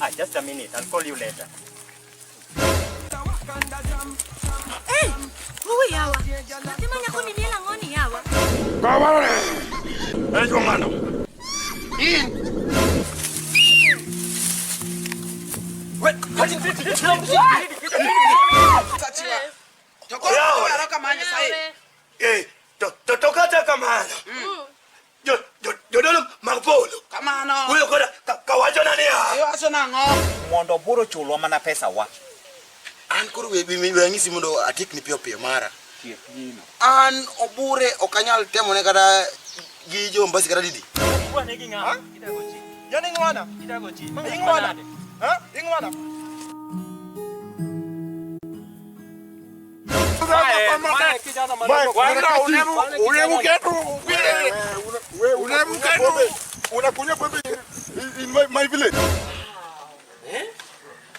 Ah, just a minute. I'll call you later. Hey, uwi yawa. Nyathi ma nyako ni miel ang'o ni yawa? Kaware. Eh, jongano. In. Wait, Eh, to to kata kamano. Jo jo jodolo mag polo. Kamano. Wuoyo koda kawacho na niya. Iwacho nang'o? Mondo Oburu ochulwa mana pesa wa. An koro we anyisi mondo atiekni piyo piyo mara. An Obure ok anyal temone kata gi jo Mombasa kata didi. Yani ing'wana? Ing'wana? Ha? Ing'wana? Unakunywa pombe in my village.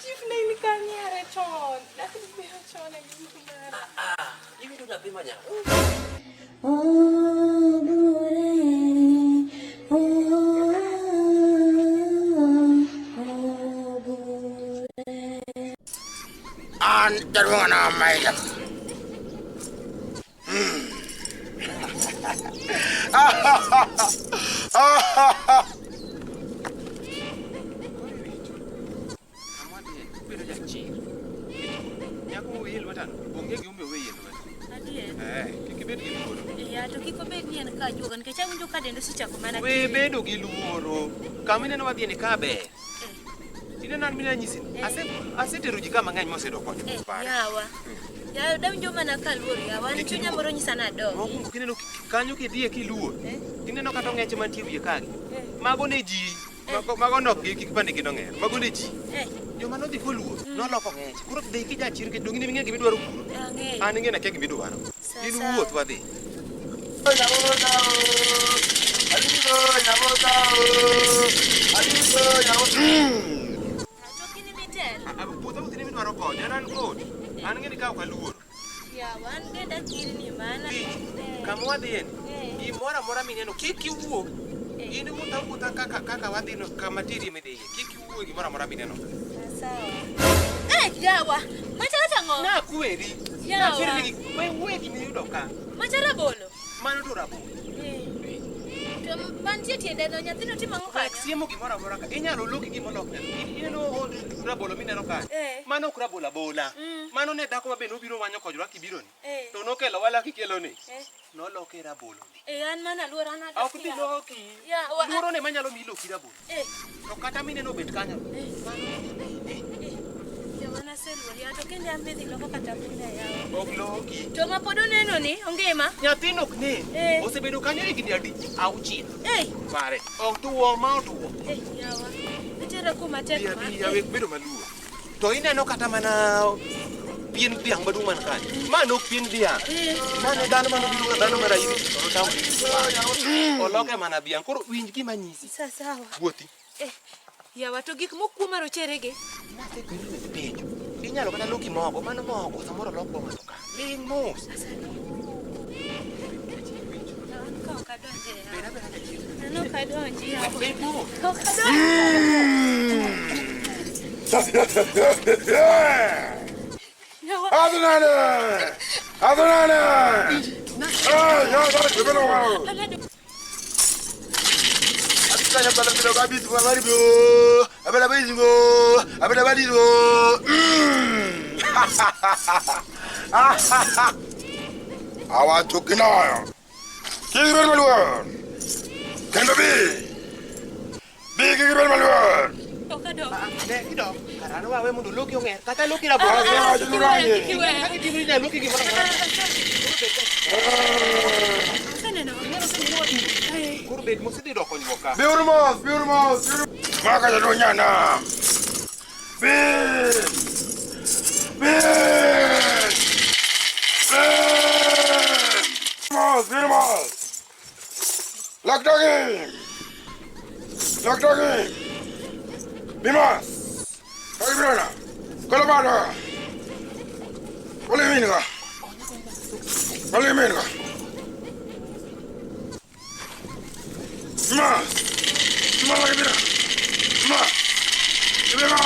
Chief ne in kanyare chon. Dakni biro chon e gik mara. Iwinjo nyathi ma nyako. An jaduong' na maida. Bedo jachir. Nyako mowe lwetano, onge gima omiyo owe yie lwete. Adier. Eh, kik ibed gi luoro. Ya, to kik obed ni en ka ajuoga nikech awinjo ka dende osechako mana We bedo gi luoro. Kama ineno wadhiye ni ka ber. Ineno an mina nyisi, asetero ji ka mang'eny moseyudo konyruok. Eh, yawa. Yawa, dawinjo mana ka luor yawa. An chunya moro nyisa ni adog. Mokwongo kineno kanyo kidhiye kiluor, tineno kata ong'eche mantie wiye kagi. Mago ne ji. Mago nok gi kipande gi nong'er. Mago ne ji. Joma nodhi koluor noloko ng'eche. Koro dhi kijachir nikech donge in ema ing'eyo gima idwaro kuro. Ang'eyo. An ing'eyo nakia gima idwaro. Sawa, In sawa. wuoth wadhi. To kini mitel. Puotha wuoth ni midwaro konya, an an kodi. An ng'e ni ka ok aluoro. Yawa, an bende akirni mana. Kama wadhiye ni, gimoro amora mineno kik iwuo. In wuoth awuotha kaka kaka wadhino kama teri midhiye. Kik iwuo gimoro amora mineno. Sawa. Eh, yawa. Machalo tang'o? Nakweri. Yawa. Nakweri ni we wuoye gima iyudo ka. Macha rabolo. Mano to rabolo. To mantie tiende no nyathino timo ang'o Wek kanyo? siemo gimoro amora ka. Inyalo loki gima olok nyathi. Ineno rabolo mineno kanyo. Eh. Mano ok rabolo abola. Mm. Mano ne dhako ma be nobiro manyo konyruok kibiro ni. Eh. To nokelo wala kikelo ni. Eh. Noloke rabolo ni. Eh, an mana luor an adok Ok dhi yawa. loki. Yawa. Luoro ne manyalo miyi loki rabolo. Eh. To kata mineno obet kanyo. Yawa naseluor yawa to kende an be dhi loko kata punda yawa. Ok loki. To ma pod oneno ni ongima. Nyathino ok nen. Eh. Osebedo kanyo higni adi? Auchiel. Eh. Pare. Otuo ma otuo. Eh, yawa. Itera kuma tek Bi ma. abi awek bedo maluor. To ineno kata mana pien dhiang' maduong' man kanyo. Ma nok pien dhiang'. Mano dhano mano biro dhano mar ayiri to notamo ni oloke mana dhiang'. Koro winj gima anyisi. Sawa sawa. Wuothi. Eh, yawa to gik mokuo marochere gi. Nasepenjo ni penjo. Inyalo kata loki mogo, mano mogo samoro olok go ng'ato ka. Ling mos. An ka ok adonje yawa. Bed abeda jachir. An ok adonji yawa. Bed mos. Ok adonji. Yawa. Adonane! Adonane! Ah, ya, ya, Anado. Awacho kinayo. Kik ibed maluor. Kendo bi. Bi kik ibed maluor. Ok adok. Ne, idok. Kara an wawe mondo oloki ong'er. Kata loki rabolo. Ah, ah, Kik iweya, kik iweya. Kaka itimo inyalo loki gimoro amora. Aseneno. Koro bed mos idhi yudo konyruok ka. Biuru mos, biuru mos, biuru. Maka jaduong' nyanam. Bi. Bi. Bi. Mos, biuru mos. Lok dhogi. Lok dhogi. Bi mos. Kaka ibiro no. Golo bado. Golo min go. Golo min go. Ma. Ma kaka ibiro. Ma. Ibiro.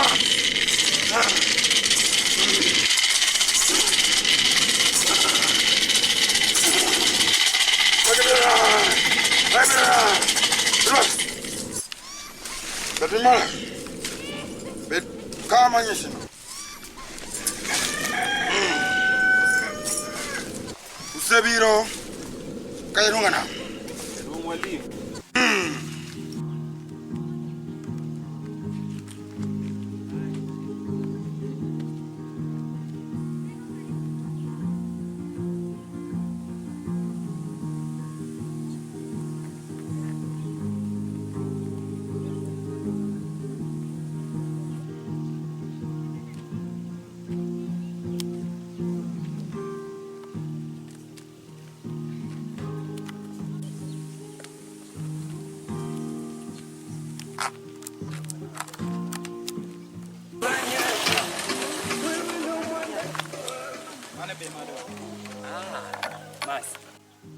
Piny malo. Bed kama nyisino. Usebiro ka iluonga nang'o? Jaduong' walim. Mano e be madwaro. Ah, Mas,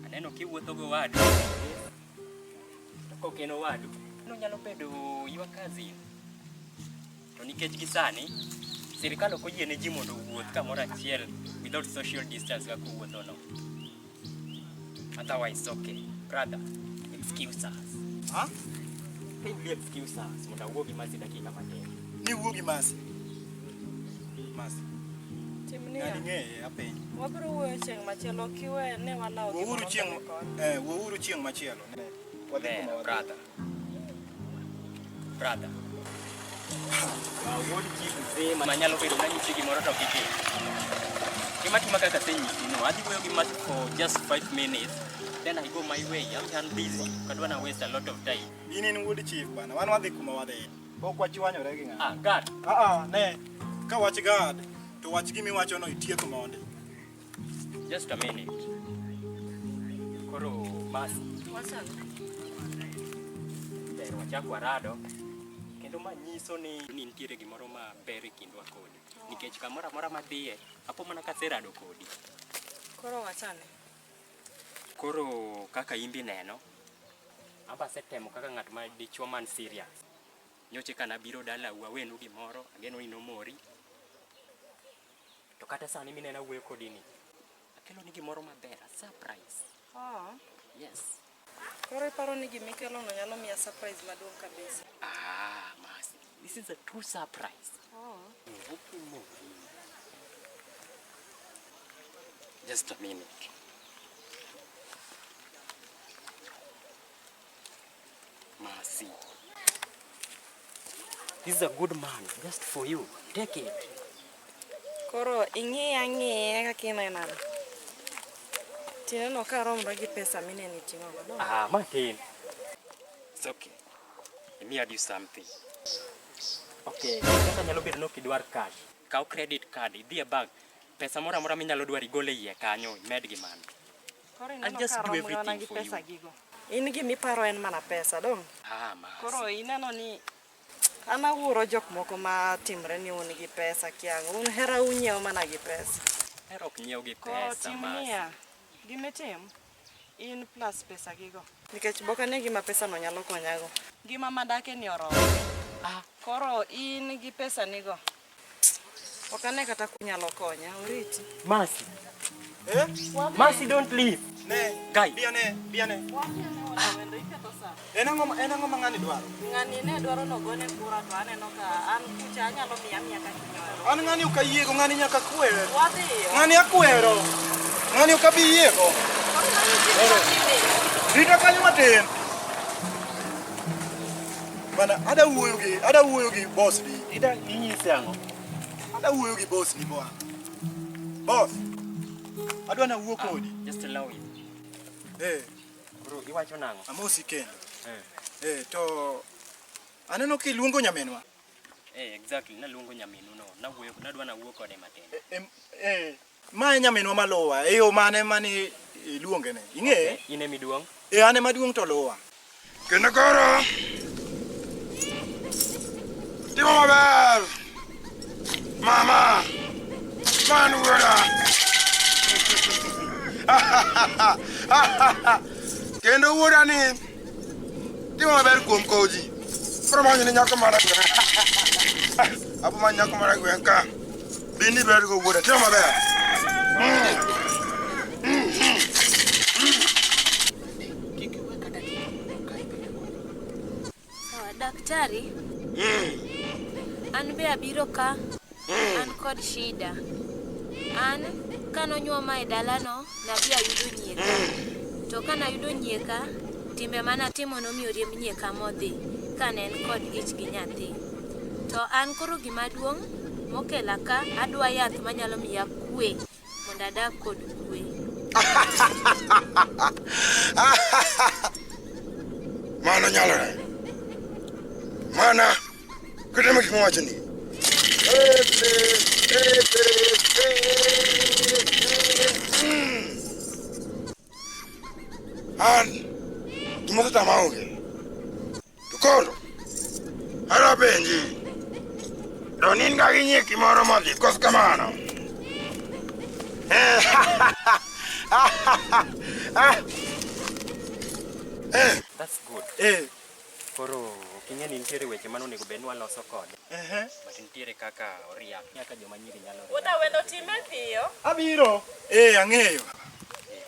aneno kiwuotho gowadu. To kok en owadu, nonyalo bedo your cousin. To nikech gi sani, sirikal ok oyiene ji mondo owuoth kamoro achiel without social distance kaka uwuothono. Otherwise, okay. Brother, excuse us. Ha? Kindly excuse us mondo awuo gi Mercy dakika matin. Ni wuo gi Mercy. Mercy. Tim Ng'ani niya, ng'eye apenjo. wabiro wuoyo chieng' machielo kiwe ne walawo Wuouru gimoro chieng' mbele koni. wuouru chieng' machielo. Ne. Wadhi Ber, kuma wadhi. brother. Brother. Wuod chief mzee manyalo bedo nanyisi gimoro to ok itim. Gima tima kaka asenyisi no, adhi wuoyo gi Mercy for just 5 minutes, then I go my way. I'm busy. Ok adwa na waste a lot of time. In in wuod chief bana. Wan wadhi kuma wadhi. Pok wachwanyore gi ng'ato. Ah, guard. Ah ah, ne. Ka wach guard, to wach gimiwachono itieko mondi. Just a minute. Koro Mercy, Wachano. ber wachak warado. Kendo ma nyiso ni nitiere gimoro maber e kindwa kodi. Nikech kamoro amora madhiye, apo mana kaserado kodi. Koro wachane. Koro kaka imbi neno, amba asetemo kaka ng'at ma dichuo man serious. Nyocha ka nabiro dalau awenu gimoro, ageno ni nomori. To kata sani mineno awuoyo kodi ni, akelo ni gimoro maber, a surprise. Oh. Yes. Koro iparo ni gimikelono nyalo miya surprise maduong' kabisa. Ah, Mercy, this is a true surprise. Oh. Just a minute. Mercy. This is a good man, just for you. Take it. Koro ing'iya ang'iya kaka inenano. Tineno ka aromra gi pesa mineno iting'o go. no? Ah, Martin. It's okay. Let me add you something. Okay, kaka nyalo bedo ni ok idwar cash. Kaw credit card, idhi e bank. Pesa moro amora minyalo dwaro igol e iye kanyo, imed gi mano. Koro I'll ineno just ka do aromra mana everything gi for pesa you. gigo. In gimiparo en mana pesa, dong'? Ah, Mercy. Koro ineno ni an awuoro jok moko ma timre ni un gi pesa kiang'o. Un hera unyiewo mana gi pesa. Hera ok nyiew gi Koro pesa, tim Mercy. niya, gimitim, in plus pesa gigo. Nikech bok ane gima pesa no nyalo konyago. Ngima madake ni oromo. Ah. Koro in gi pesa nigo. Ok ane kata kunyalo konya, oriti. Mercy. Eh? Mercy, don't leave. Ne. Guy. Biane, biane. Wendo iketho sa. En ang'o ma ng'ani dwaro? Ng'ani ne dwaro nogone kura to aneno ka an kucha anyalo miya miya kaka inyoero. An ng'ani ok ayiego, ng'ani nyaka kwer. Wadhiyo. Ng'ani akwero. Ng'ani ok abi yiego. Koro nanyisi ni wadhi. Rita kanyo matin. Bana, ada wuoyo gi boss ni. Ida inyise ang'o? Ada wuoyo gi boss ni bwana. Boss. Adwa na wuo kodi. Just allow it. Eh, Koro iwacho nang'o? amosi kendo. Eh, to aneno kiluongo nyaminwa. Eh, exactly. Naluongo nyaminu no. Nawuoyo, nadwa nawuo kode matin. Eh, ma e nyaminwa maluwa. E yo mane mane iluonge ne? Ing'eye? In ema iduong'? Eh, an ema duong' to luwa. Kendo koro timo maber. Mama, man wuoda. Kendo wuoda ni timo maber kuom kowo ji. Koro manyo ni nyako mar gweng'. Abo manyo nyako mar gweng' ka. Bini ber go wuoda, timo maber. Kik iwe kata tich mondo okayi pile kode. Sawa, Daktari, an be abiro ka, an kod shida. An kanonyuoma e dalano, nabi ayudo nyieka. To kanayudo nyieka, timbe manatimo nomiyo riemb nyieka modhi, kane en kod ich gi nyathi. To an koro gima duong' mokela ka, adwa yath manyalo miya kwe, mondo adag kod kwe. Mano nyalore. Mana kitimo gik mawacho ni. An gima osetama onge. To koro adwa penji. To nin ga gi nyieki moro modhi koso kamano? That's good. Eh. Koro ok ing'e ni nitiere weche mane onego bed ni waloso kode. But nitiere kaka oriak kaka joma nyiri nyalo react. Wuoda wendo time piyo. Abiro. Eh, ang'eyo.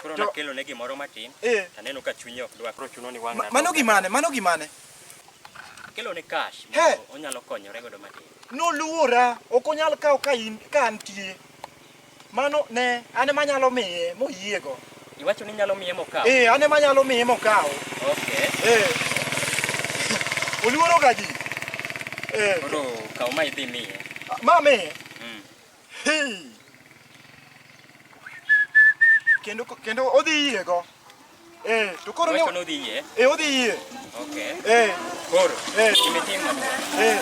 Koro To- nakelo ne gimoro matin. Eh. Taneno ka chunye ok dwa. Koro chuno ni wang' Mano gimane? Mano gimane? Akelo ne cash. He. mondo Onyalo konyore godo matin. Noluora, ok onyal kawo ka in ka antie. Mano ne an ema anyalo miye moyiego. Iwacho ni nyalo miye mokaw? Eh, an ema anyalo miye mokaw. Okay. Eh. Oluoro ga ji. Eh. Koro kaw ma idhi miye. Ma miye? Mm. Hey. Kendo kendo odhi yiego. Eh, to koro Iwacho ni odhi yie? Eh, odhi yie. Okay. Eh. Koro, Eh. gima itim maduong'. Eh.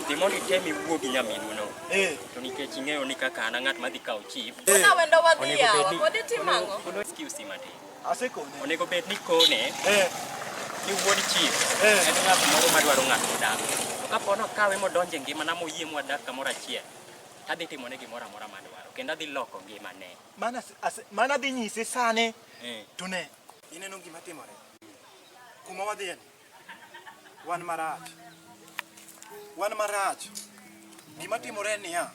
Dhi mondo item iwuo gi nyaminu no. Eh. To nikech ing'eyo ni kaka an a ng'at madhi kawo chief. Wuoda wendo wadhi Onego yawa, bed ni- pod itimo ang'o? Pod excuse matin. Asekone. Onego bed ni kone. Eh. Ni wuod chief. Eh. En ng'at moro madwaro ng'at modak. To kapo ni okawe modonjo e ngimana moyie mwadak kamoro achiel, tadhi timone gimoro amora madwaro kendo adhi loko ngimane. Mana mana dhi nyise sani. Eh. To ne, ineno gima timore. Kuma wadhiye ni, wan marach. Wan marach. Gima timore en niya,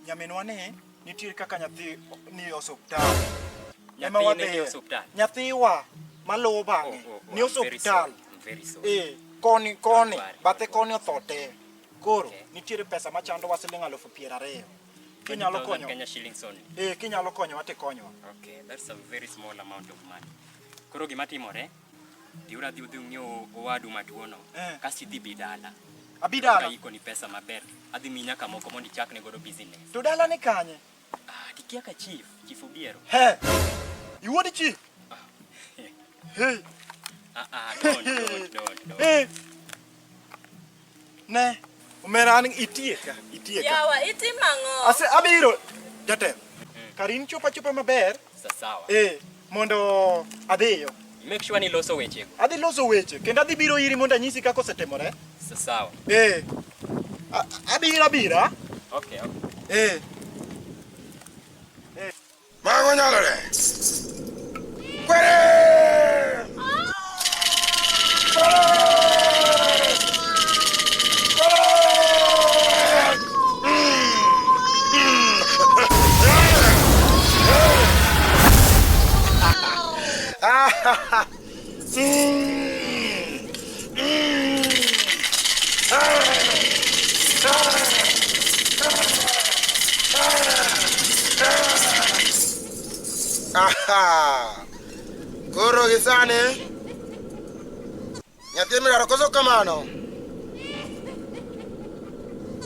nyaminwa ni nitie kaka nyathi ni osuptal. Ema Nyathine ni wadhiye. osuptal? Nyathiwa maluwo bang'e Oh, oh, ni I'm very osuptal. sorry. I'm very sorry. Eh, koni koni, Don't worry, bathe koni otho te. Koro nitiere pesa machandowa siling 20,000. Kinyalo 20,000 konyo. Kenya shillings only. Eh, kinyalo konyowa tikonyowa. Okay, that's a very small amount of money. Koro gima timore, dhiuru adhi udhi ung'iew owadu matuo no. Eh. Kasto idhi bi dala. Abi dala? Ka ikoni pesa maber. Adhi miyi nyaka moko mondo ichakne godo business. To dala ni kanye? Ah, tikia ka chief, chief Obiero. He. Iwuod chief? Hey. Ah, ah, don't. Eh. Ne, omera an itieka, itieka. Yawa, itimo ang'o? Ase abiro jatelo. Karin chopa chopa maber. Sawa. Eh, mondo adhiyo. Make sure ni loso wechego. Adhi loso weche kendo adhi biro iri mondo anyisi kaka osetimore. Sawa. Eh. Abiro abira. Okay, okay. Eh. Mago nyalore. Kwere! Aha! Koro gi sani nyathi midwaro koso kamano?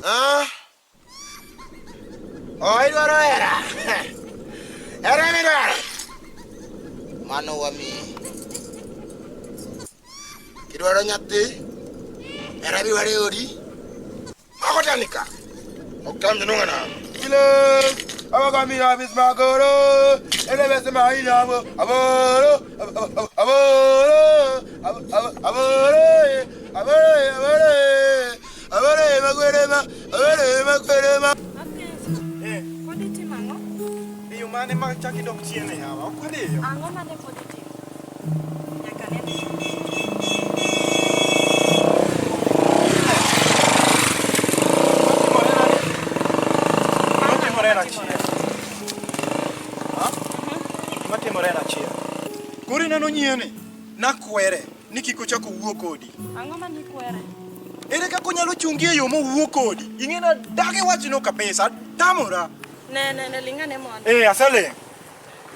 Ah? Oh, idwaro hera. Hera midwaro. Mano wamiyi. Kidwaro nyathi, hera midwaro e odi. Mako tanika. Ok tam jinunga na. Kilo, abakamira bismakoro, elebese mailabo, aboro, aboro, aboro, aboro, aboro, aboro, magwerema, aboro, magwerema. Eh. Pod itimo ang'o? Diyo mane ma chak idok chien e yawa? Ok wadhiyo. Ang'o mane pod itimo? Nyaka nene. Gima timore en achiel. Ha? Gima timore en achiel. Koro ineno nyieni, nakwere. Ni kik ochak owuo kodi. Ang'o ma nikwere? Ere kaka onyalo chungi e yo mowuo kodi? Ing'e na dagi wachno kabisa, atamora. Ne ne ne ling'ane mondo. Eh, aseling'.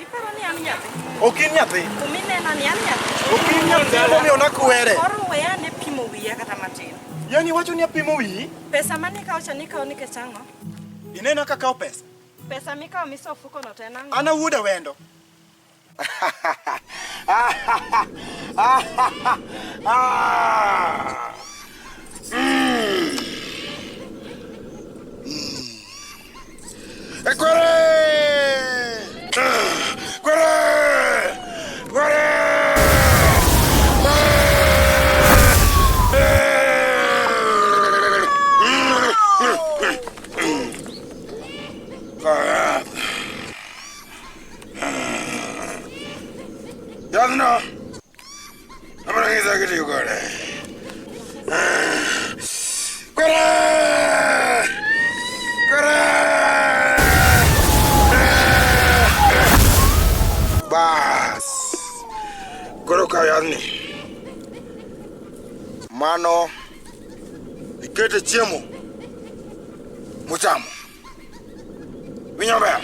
Iparo ni an nyathi? Ok in nyathi. Kuminena ni an nyathi. Ok in nyathi emomiyo nakwere. Koro we ane pimo wiya kata matin. Yani iwacho ni apimo wiyi? Pesa mane ikawo cha nikawo nikech ang'o? Inena ka akawo pesa. Pesa mikawo miso ofuko no to en ang'o? An awuod awendo. Ekwere! Kwere! Kwere! Yadhno! Abiro nyisa kitiyo kode. Kwere! Kwere! Bas. Koro kaw yadhni. Mano ikete chiemo muchamo. Winjo maber?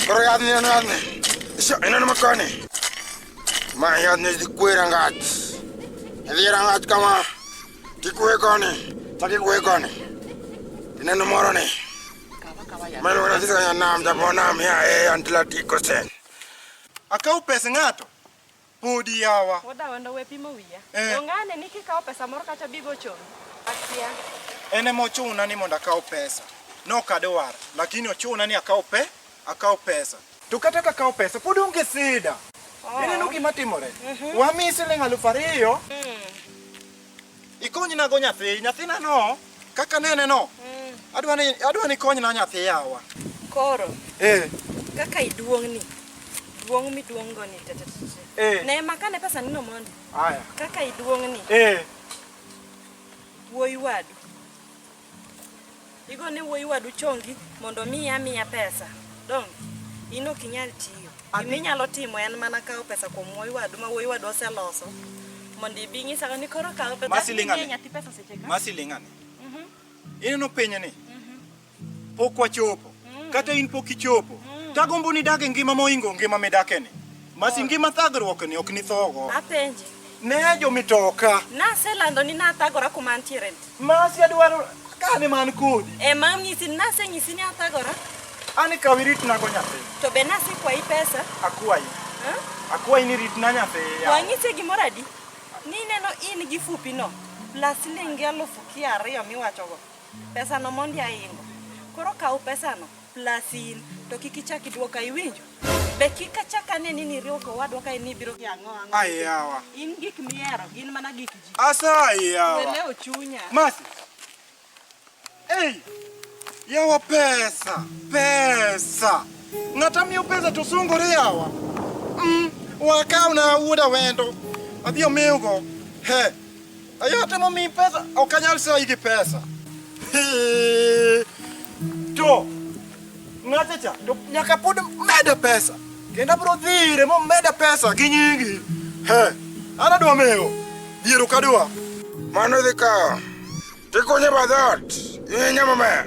Koro yadhni en yadhni. Isho, ineno ma koni. Ma yadhni dhi kwe rangach. Idhi e rangach kama. Tikwe koni. Chak ikwe koni. Tineno moro ni. Melo na sisi kanya nam japo nam ya e Atlantic Ocean. Akaw pes ng'ato. Podi yawa. Wuoda wendo we pimo wiya. Eh. Ong'ane ni kikawo pesa moro kacha bigo chomi. Akia. En ema ochuna ni mondo akaw pesa. Nok adwar, lakini ochuna ni akaw pe, akaw pesa. To kata ka akaw pesa, pod onge sida. Oh. Ineno gima timore? Wamiyi siling 2000. Ikonyna go nyathi, nyathina no, kaka nene no. Adwa ni ikonyna nyathi yawa. Koro. Eh. Kaka iduong' ni. Duong' miduong' go ni te te te. Eh. Ne makane pesa nino mondi. Aya. Kaka iduong' ni. Eh. Wuoyi wadu. Igo ne wuoyi wadu chongi mondo miya miya pesa. Dong. In ok inyal tiyo. Gima inyalo timo en mana kawo pesa kuom wuoyi wadu ma wuoyi wadu oseloso. Mondo ibi nyisa ni koro kawo pesa. Ma siling' ane. Nyathi pesa seche ka. Ma siling' ane. Ineno piny ni. Pok wachopo. Kata in pok ichopo. Tagombo ni dak e ngima moingo ngima midake ni. Masi ngima thagruok ni ok nithogo. Apenji. Ne jo mitoka. Naselando ni nathagora kuma antiere ni. Masi adwaro kane man kodi. Ema nyisi nasenyisi ni athagora. An kaw iritna go nyathi. To be nasekwayi pesa. Akwayi. Akwayi ni ritna nyathi. Wang'ise gimoro adi? Ni ineno in gi fupi no. Plus siling 2000 miwachogo. Pesa no mondi ahingo. Koro kaw pesa no plus in to kik ichak iduoka iwinjo. Be kik achak aneni ni iriwo kowadwa ka in ibiro gi ang'o ang'o. Ai yawa. In gik mihero gin mana gik ji. Asayi yawa. Welewo chunya. Masi. Ei. Yawa pesa. Pesa. Ng'ata miyo pesa to sungore yawa. Wakaw na wuoda wendo. Adhi omiwgo. He. Ayo temo miyi pesa. Ok anyal sayi gi pesa. To ng'acha cha to nyaka pod meda pesa. Kendo abiro dhire momeda pesa gi nyingi. He. An adwa mewo. Dhier ok adwa. Mano dhi kawo. Tikunyo bath ot. Iwinjo maber?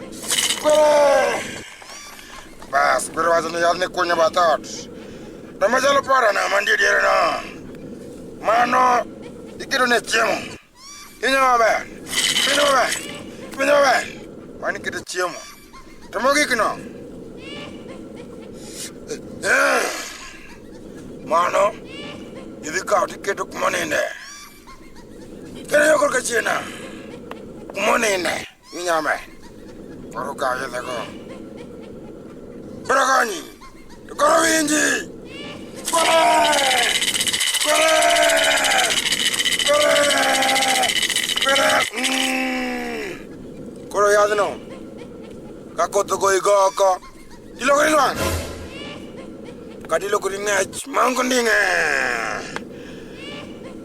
Kwere! Bas, kwere wacho ni yadhni kunyo bath ot. To machalo parona mantie diere no. Mano iketo ne chiemo. Iwinjo maber? Iwinjo maber? Iwinjo maber? Mano iketo chiemo. To mogik no. Mano idhi kawo tiketo kuma oninde. Kendo yo korka chien. Kuma oninde. Iwinjo maber? Koro kaw yedhego. Biro konyi. To koro winji. Kwere! Kwere! Kwere! Kwere! Koro yadhno. Ka koth ogoyi go oko. Ilokori lwang'. Kata ilokori ng'ech maonge onding'e.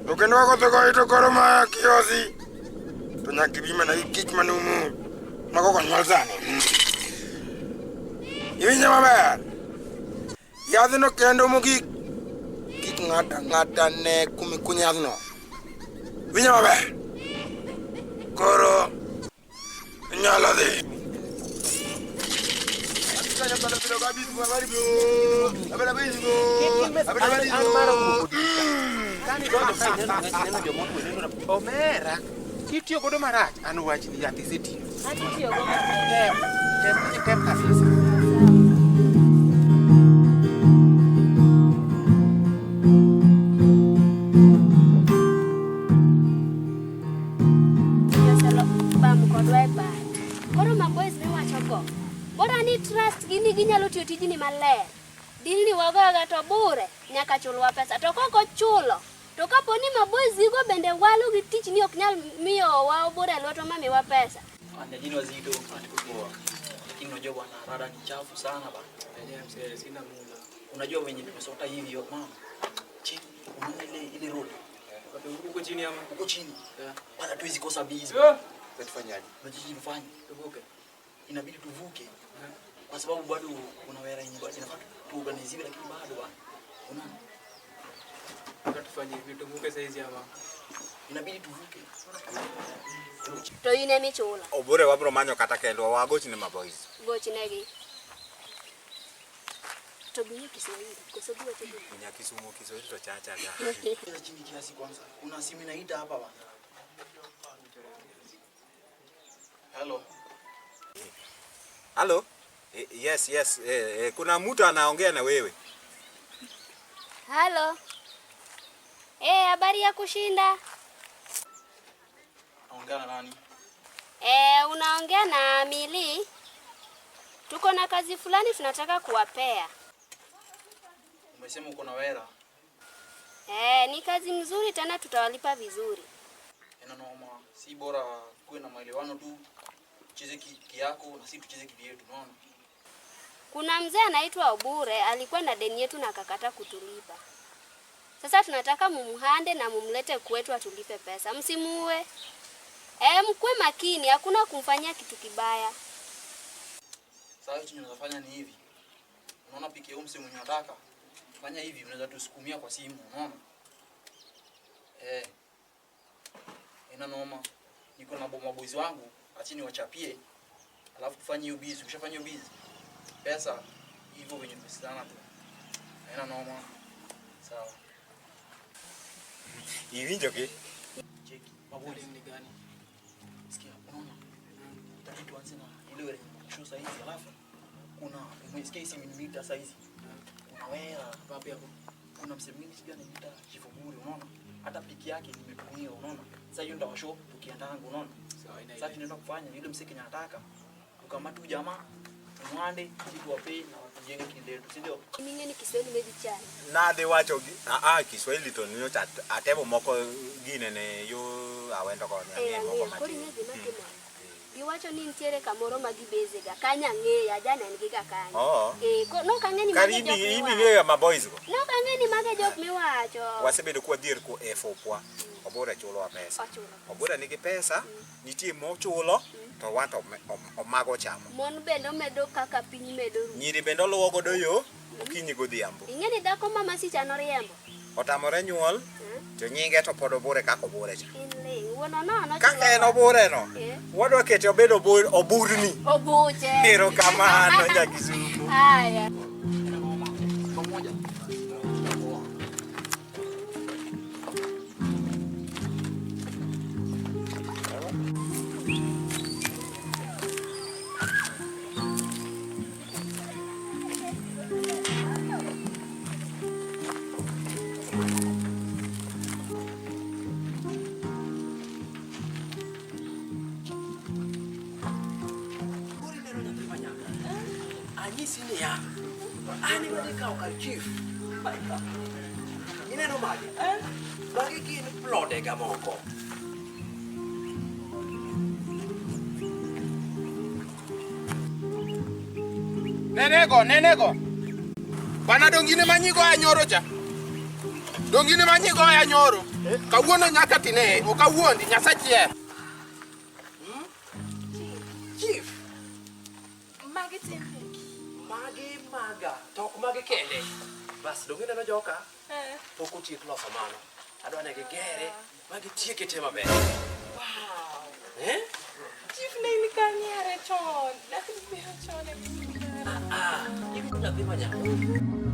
To kendo ka koth ogoyi to koro ma kiosi. To nyaka ibi mana gi kich manumu. Mago ok onyuol sani. Iwinjo maber? Yadhno kendo mogik. Kik ng'ato ang'ata ne kumikunyo yadhno. Winjo maber? Koro inyalo dhi. Omera, kitiyo godo marach, an wachni yath isetiyo. Ati tiyo go maber. Tem, tem, tem kabisa. Joselo bam kodwa e bar. Koro maboys miwachogo, bora ni trust gi ni ginyalo tiyo tijni maler. Dilni wagoyoga to bure, nyaka chulwa pesa. To kok ochulo, to kapo ni maboys gigo bende walo gi tich ni ok nyal miyowa obure e lwetwa mamiwa pesa. Majini wazito poa, lakini unajua bwana, rada ni chafu sana bana. Enyewe mzee, sina mula. Unajua venye tumesota hivi yo mama, chini unaona ile ile road Huko chini ama? huko chini bana, tuwezi kosa busy. Tufanyaje? Unajua tufanye, Tuvuke. inabidi tuvuke kwa sababu bado kuna wera yenye bado inafaa tuorganiziwe, lakini bado bana, unaona Sasa tufanye hivi, tuvuke saizi ama? inabidi tuvuke. To in emichulo, Obure wabro manyo kata kendwa wagoch ne maboys. gochnegi. To ging'e Kiswahili, koso giwacho gini? Nya Kisumu Kiswahili to chacha ga. Cheza chini kiasi kwanza, kuna simu inaita hapa bana. Hello. Halo? Yes, yes. Kuna mtu anaongea na wewe. Halo. Habari ya kushinda? Naongea na nani? Unaongea na Mili. Tuko na kazi fulani tunataka kuwapea. Umesema uko na wera? Ni kazi mzuri tena tutawalipa vizuri. Ina noma, si bora kuwe na maelewano tu, tucheze kiyako na si tucheze kivyetu, unaona? Kuna mzee anaitwa Obure alikuwa na deni yetu na akakata kutulipa. Sasa tunataka mumhande na mumlete kwetu atulipe pesa. Msimuue. Mkwe makini, hakuna kumfanyia kitu kibaya. Sasa hicho tunaweza ni hivi. Unaona piki yao msimu unataka. Fanya hivi, unaweza tusukumia kwa simu, unaona? Ina noma. Niko na maboys wangu, achini wachapie. Alafu tufanye hiyo busy, ukishafanya hiyo busy. Pesa hivyo venye tumesikizana tu. Haina noma. Sawa. Iwinjo ki? Cheki. Maboys ni gani? Sikia, unaona? Itabidi tuanze na ile wera show saa hizi, alafu kuna umesikia hizi minimita saa hizi. Kuna wera Wapi hapo? Kuna msemo mwingine sijui anajiita Chief Obure, unaona? Hata piki yake nimetumia, unaona? Sasa hiyo ndio show tukiendanga, unaona? Sawa, ina Sasa tunaenda kufanya yule msee kenye anataka. Tukamata huyu jamaa, tumwande, sisi tuwapee na tujenge kiletu, si ndio? Ming'e ni Kiswahili medhi chai. Nadhi wacho Kiswahili to nyocha atemo moko ginene yo awendo koni ang'e moko Ang'eyo, koro matin. ing'e gima timore. Giwacho ni nitiere kamoro ma gibezega, kanyo ang'eyo, ajanengi ga kanyo. Oo. Nok ang'e ni Kar mage jok ibi miwacho. ng'eyo maboys go. Nok ang'e ni mage jok miwacho. Wasebedo kwadhier ko e fupwa. Obure chulowa pesa. Ochulo. Obure nigi pesa, nitie mochulo to wan to omago chamo. Mon bende omedo kaka piny medo rumo. Nyiri bende oluwo godo yo okinyi godhiambo. Ing'e ni dhako ma Masicha noriembo. Otamore nyuol to nyinge to pod Obure kaka Obure cha. In ling', wuon onono Kaka en Obure no, wadwa kete obed oburni. Obuche. Erokamano Nyakisumu. Haya. Pamoja. Anyisi niya, an ema dhi kawo kar chief. Ineno magi? Magi gin plode ga moko. Nenego, nenego. Bana dongine manyigo ya nyoro cha. Dongine manyigo ya nyoro. Kawuono nyaka tine, ok awuondi, Nyasache. Chief, Magi timbe. magi maga, to ok magi kende. Bas, donge ineno joka? Eh. Pok otiek loso mano. Adwa ne gigere ma gitieke te maber. Wow. Eh? Chief ne in kanye are chon. Biro chon e piny. Ah, iwinjo nyathi ma nyako.